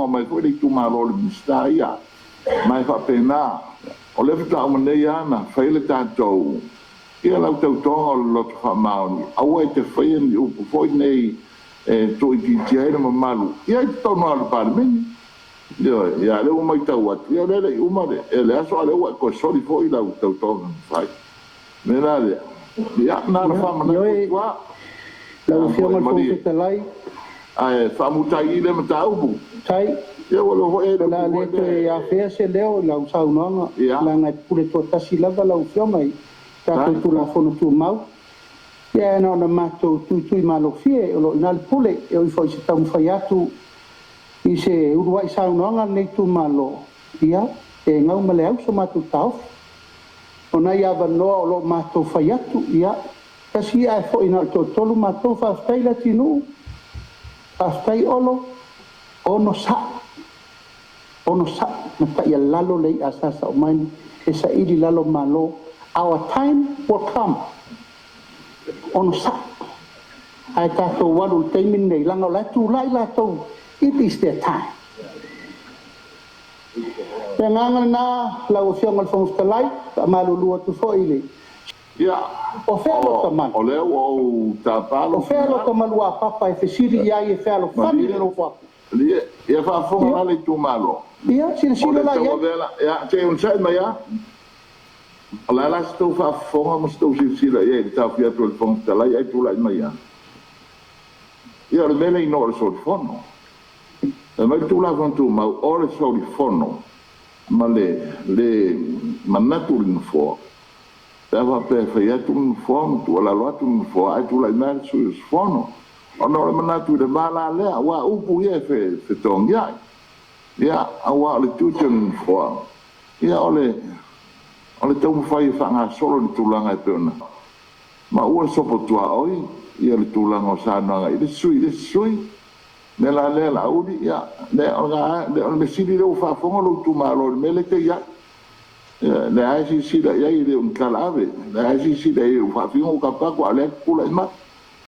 mai foi le itumalo o le Minisita ia. Ma e faapena, o lea faatoa uma nei lava ona fai le tatou, ia lau tautoga o le loto faamaoni, aua e te faia ni upu foi nei e tuuitiitia ai le mamalu, ia i totonu lava o le Palemene. Ioe, ia, lea ua matau atu, ia o lea e le i uma le aso, a o lea ua e toe soli foi lau tautoga na fai. O le mea la lea, ia, na ona faamanatu atu lava. Lau Afioga i le Fofoga Fetalai. Ae faamuta ai i i lea mataupu. Tai. Ia ua iloa foi e le a le toe afea se leo i lau saunoaga, leaga e pule toatasi lava lau Afioga i tatou Tulafono Tumau. Ia na ona matou tuitui malofie, o lo o i ina le pule, e ui foi i se taumafai atu i se uluai saunoaga a lenei itumalo, ia, e gau ma le au so matou taofi. O nai avanoa o lo o matou fai atu, ia, tasi ia ae foi na o le toatolu matou. Faafetai Leatinuu, faafetai Olo, onosai, onosai, mataialalo le i'a a Sa Saumani e saili i lalo malo. Our time will come. Onosai. Ae tatou alu i le taimi lenei, leaga o la e tulai latou, it is their time. O le agaga lena, lau Afioga i le Fofoga Fetalai, faamalulu atu foi i le O fea lota malu? O lea ua ou tapa lou O fea lota maluapapa e fesili i ai e fealofani le nofo atu? Ia faafofoga la le itumalo. Ia, silasila la i ai. Ia, se i onosai mai lava. O le a la se tou faafofoga ma se tou silasila i ai i le taofia atu o le Fofoga Fetalai ae tulai mai lava? Ia, o le mea lea e igoa o le solifono. E aumai le Tulafono Tumau, o le solifono ma le le manatu i le Nofoa, pe a faapea e fai atu le Nofoa ma tuualalo atu le Nofoa ae tulai mai lava le sui usufono. Ona o le manatu i le va la lea, aua o upu ia e fetogiai. Ia, aua o le tiute o le Nofoa, ia o le taumafai e faagasolo le tulaga e pei ona ma ua sopotuaoi le tulaga o saunoaga i le isi sui usufono i le isi sui usufono. O le mea la lea Laauli, ia o le mea sili o lea ua faafofoga lou itumalo i le mea lea e te i ai. O lea lava e silasila i ai, e le o ni tala ave, o lea lava e silasila i ai ua faafigo ou tapa atu a o lea e te tulai mai.